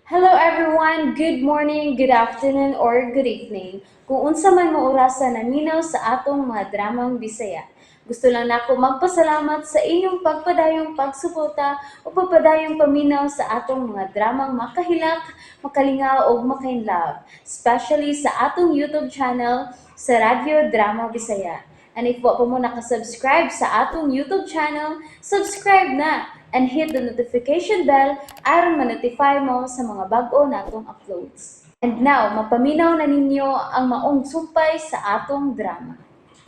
Hello everyone! Good morning, good afternoon, or good evening. Kung unsa man mo orasa naminaw sa atong mga dramang Bisaya. Gusto lang nako magpasalamat sa inyong pagpadayong pagsuporta o pagpadayong paminaw sa atong mga dramang makahilak, makalingaw ug makainlove, especially sa atong YouTube channel sa Radyo Drama Bisaya. And if wa pa mo nakasubscribe sa atong YouTube channel, subscribe na and hit the notification bell aron ma-notify mo sa mga bag-o natong uploads. And now, mapaminaw na ninyo ang maong sumpay sa atong drama.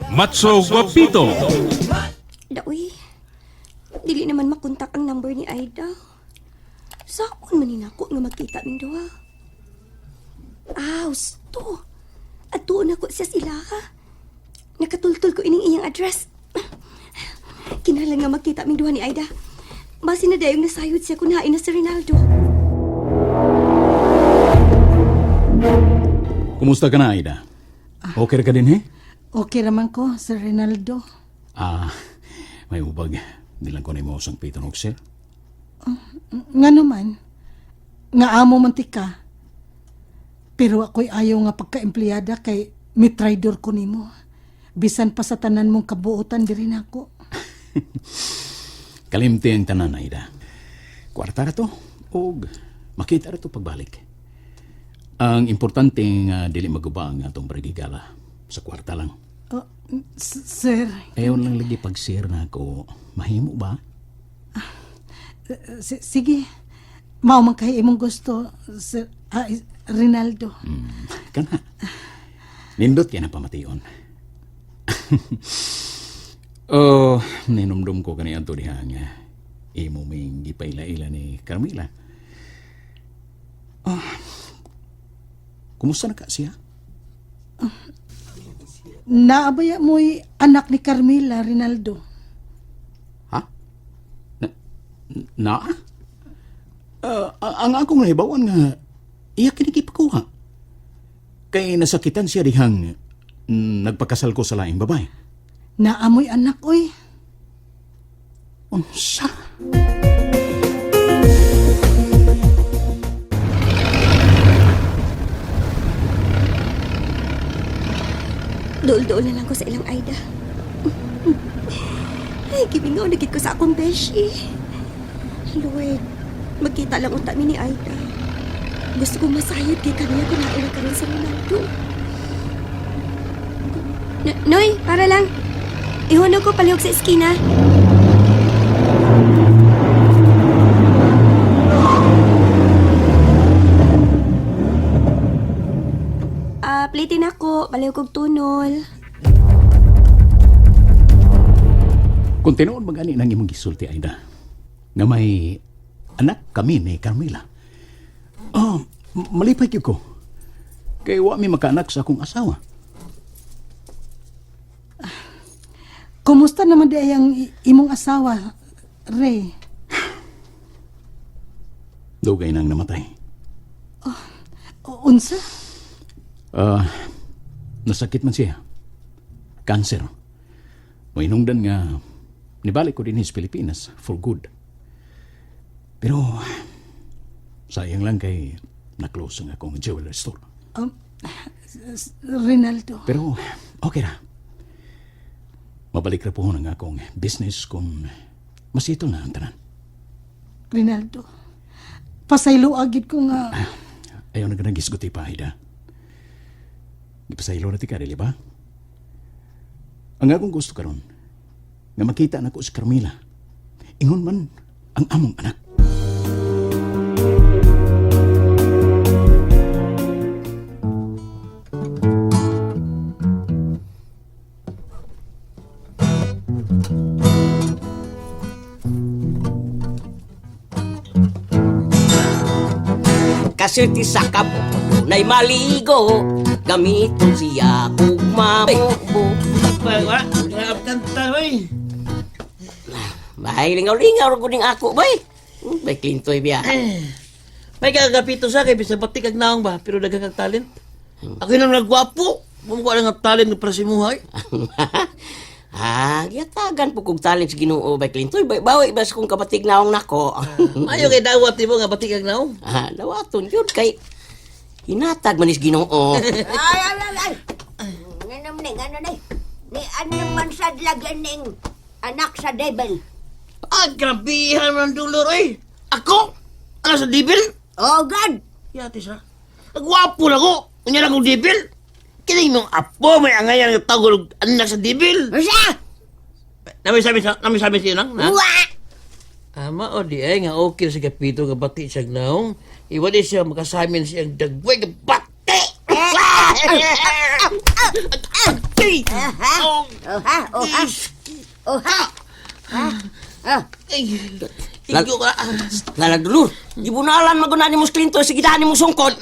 Matso Guapito. Daoy, dili naman makontak ang number ni Aida. Saon man ni nako nga magkita ming duha. Ah, to. Adtuon nako siya sila ha. Nakatultol ko ining iyang address. Kinahanglan nga magkita ming duha ni Aida. Basin na dayong nasayod siya kung hain na si Rinaldo. Kumusta ka na, Aida? Okay ra ka din, he? Okay raman ko, Sir Rinaldo. Ah, may ubag. Di lang ko na mo sang piton og sir. Nga naman, nga amo man ti ka. Pero ako'y ayaw nga pagka-empleyada kay mitraidor ko nimo. Bisan pa sa tanan mong kabuotan diri nako. Kalimti ang tanan, Aida. Kwarta ra to, og makita ra to pagbalik. Ang importante nga dili maguba ang atong barigigala sa kwarta lang. Oh, sir, Ayaw lang lagi pag-share na ako. Mahimo ba? sige. Mao man kay imong gusto, Sir Rinaldo. Kana. Nindot kay na pamation. Oh, ninumdum ko kani adto diha nga imo ming gipaila-ila ni Carmela. Ah. Kumusta na ka siya? Naabaya mo'y anak ni Carmela, Rinaldo. Ha? Na? Na? Ang akong nahibawan nga iya kini gipakuha. Kay nasakitan siya dihang nagpakasal ko sa laing babae. Naamoy anak, oy. Unsa? Dool-dool na lang ko sa ilang Aida. Ay, gimingaw na gid ko sa akong beshi. Lord, magkita lang unta mi ni Aida. Gusto kong masayod kay kaniya kung hain na karon sa Ronaldo. Noy, para lang. Ihunog ko palihog sa eskina. Ah, plitin ako. Palihog kog tunol. Kung tinuod magani nang imong gisulti, Aida, nga may anak kami ni Carmela. Oh, malipay gyud ko. Kay wa mi makaanak sa akong asawa. Kumusta naman di ay ang imong asawa, Ray? Dugay nang namatay. Unsa? Ah, nasakit man siya. Cancer. Moinungdan nga nibalik ko din sa Pilipinas for good. Pero sayang lang kay na-close ang akong jewelry store. Rinaldo. Pero okay ra. Mabalik ra po ang akong business kung masito na ang tanan. Rinaldo. Pasaylo agid ko nga. Ayaw na ganang gisguti pa, Aida. Gipasaylo na ti ka, dili ba? Ang akong gusto karon, nga makita na ko si Carmela. Ingon man ang among anak. Kasulti sa kabot dunay maligo, gamiton siya kung mabubo. Wala, wala kanta, bay. Bay, lingaw-lingaw ra gud ning ako, bay. Bay, Clintoy biya. May kagapito sa kay bisag batik ag naong ba, pero daghang kag talent. Ako nang nagwapo. Kung ko ang talent para si Muhay. Ah, giyatagan po kog talent sa Ginoo bay Clintoy. Bawi ba sa kong kabatig naong nako. Maayo kay dawat nimo nga batik ag naong. Ah, dawaton gyud kay hinatag man is Ginoo. Ay, ay, ay, ay. Ano ni, ano ni? Ni ano man sa lagyan ning anak sa devil. Ah, grabihan man ang dulor oy. Ako? Ano sa devil? Oh, God! Yati sa. Agwapo na ko. Unya na kong devil. Kining mong apo may angayan nga tawag og anak sa devil. Usa! Nami sabi siya nang, na? Wa! Ama o di ay nga okay sa kapito nga bati siya naong. Iwa di siya makasamin siyang dagway nga bati. Ay! Aha! Oh, Oha! Oha! Oha! Ha? Ah, ay, Tigyo ka. Lalagdulur, gibunalan maguna ni mo Clintoy sa gidaan ni mo sungkod.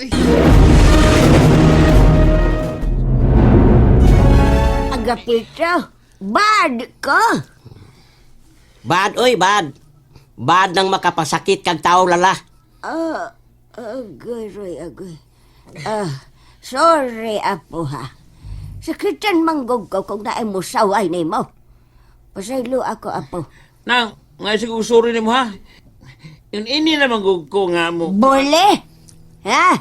Agapito, bad ka! Bad oy, bad. Bad nang makapasakit kag tao lala. Ah, agoy, Roy, agoy. Ah, sorry, apo ha. Sakitan manggog ko kung naay mo saway ni mo. Pasaylo ako, apo. Nang, nga siguro sorry nimo ha. Yun ini naman ko nga mo. Bole! Ha?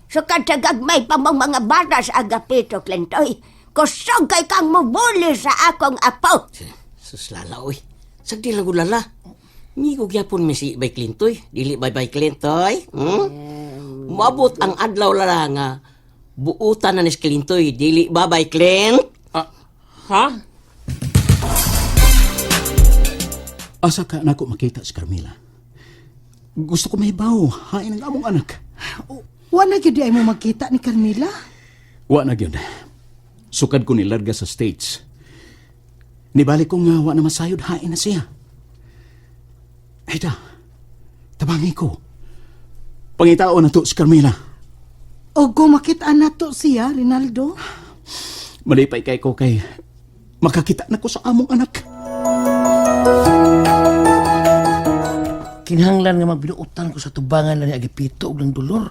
Sukad sa gagmay pa mong mga bata sa Agapito, Clintoy. Kusog kay kang mubuli sa akong apo. Sus lala oy. Sagdi lang ko lala. Migo gyapon mi si Bay Clintoy. Dili bay Bay Clintoy. Hmm? Moabot ang adlaw lala nga buutan na ni si Clintoy. Dili ba Bay Clint? Ah, Ha? Asa ka nako makita si Carmela? Gusto ko mahibaw, hain ang among anak. Wa na gyud di ay mo magkita ni Carmela. Wa na gyud. Sukad ko nilarga sa States. Nibalik ko nga wa na masayod hain na siya. Aida, tabangi ko. Pangitao na to si Carmela. O makita na to siya, Rinaldo. Malipay kay ko kay makakita na ko sa among anak. Kinahanglan nga magbinuotan ko sa tubangan na ni Agapito og ng dolor.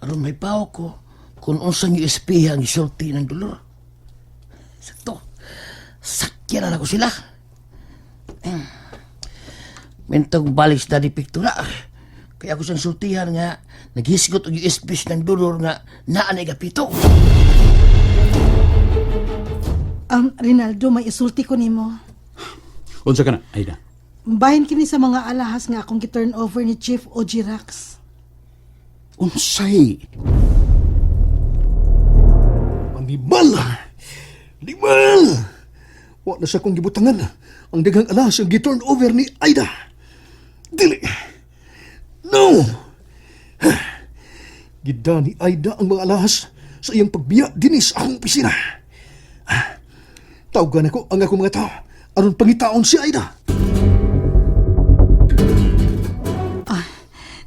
Aron may paw ko kung unsang USB ang isulti ng dolor. Sakto. Sakyan na ko sila. Mentong balik sa daddy pictura. Kaya ako siyang sultihan nga naghisgot og USB ng dolor nga naa ni Agapito. Rinaldo, may isulti ko nimo. Unsa ka na, Aida? Bahin kini sa mga alahas nga akong gi-turn over ni Chief OG Rax. Unsay? Animal! Animal! Wa na sa kong gibutangan ang daghang alas ang gi-turn over ni Aida. Dili. No! Gida ni Aida ang mga alahas sa iyang pagbiya dinis akong opisina. Tawgan ako ang akong mga tao aron pangitaon si Aida.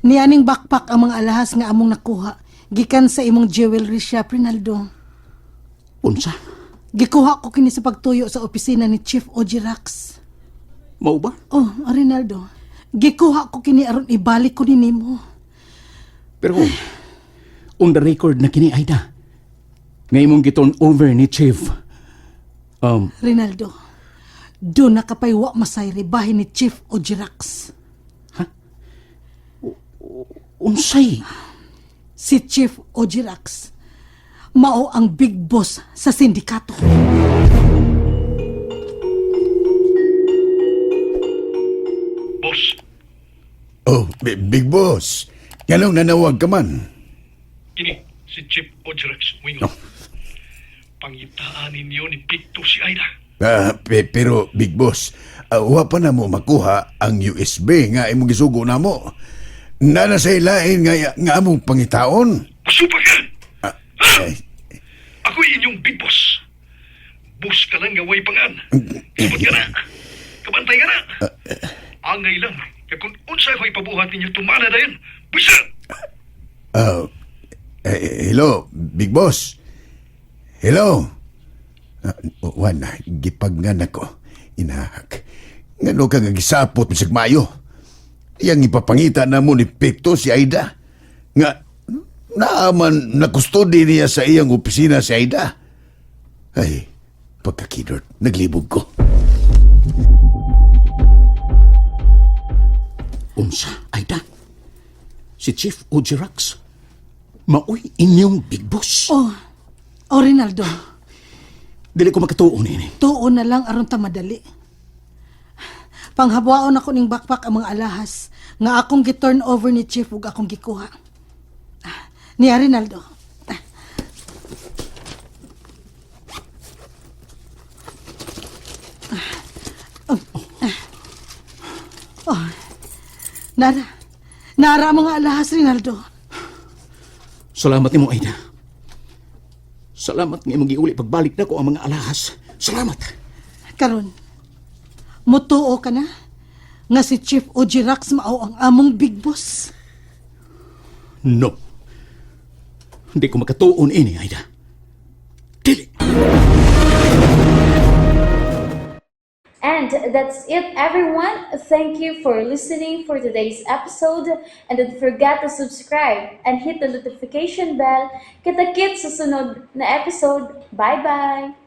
Nianing backpack ang mga alahas nga among nakuha gikan sa imong jewelry shop, Rinaldo. Unsa? Gikuha ko kini sa pagtuyo sa opisina ni Chief OG Rax. Mao ba? Oh, Rinaldo, gikuha ko kini aron ibalik ko ni nimo. Pero on the record na kini Aida. Nga imong gi-turn over ni Chief. Rinaldo, do nakapay wa masayri bahin ni Chief OG Rax. Unsay? Si Chief OG Rax, mao ang big boss sa sindikato. Boss, Oh, Big Boss. Nganong nanawag ka man? kini si Chief Ojrex Wingo. Pangitaan ninyo ni Picto si Aida. Ah, pero Big Boss, wa pa na mo makuha ang USB nga imong gisugo na mo. Nana sa ilain nga, nga among pangitaon. Masupa ka! Ay, Ako'y inyong big boss. Boss ka lang nga way pangan. Sabot ka na. Kabantay ka na. Angay lang. Kaya kung unsa ko ipabuhat ninyo, tumana na yun. Buisa! ah, eh, hello, Big Boss. Hello. Ah, wan, gipagnan ako. Inahak. Ngano ka nga gisapot bisag maayo? Yang ipapangita na mo ni Pekto si Aida. Nga, naaman na kustodi niya sa iyang opisina si Aida. Ay, Pagkakidort, naglibog ko. Unsa, Aida? Si Chief Ojirax, maoy inyong big boss. Oh, oh Rinaldo, Dili ko makatuon ini. Tuo na lang aron ta madali. Panghabwaon ako ning backpack ang mga alahas nga akong gi-turn over ni Chief ug akong gikuha. Ah, niya, Rinaldo. Ah. Ah. Oh. Ah. Oh. Nara. Nara ang mga alahas, Rinaldo. Salamat nimo, Aida. Salamat nga imong giuli pagbalik nako ang mga alahas. Salamat. Karon, mutuo ka na nga si Chief Ojirax mao ang among big boss. No. Hindi ko makatuon ini, Aida. Dili. And that's it, everyone. Thank you for listening for today's episode. And don't forget to subscribe and hit the notification bell. Kita-kits sa sunod na episode. Bye-bye!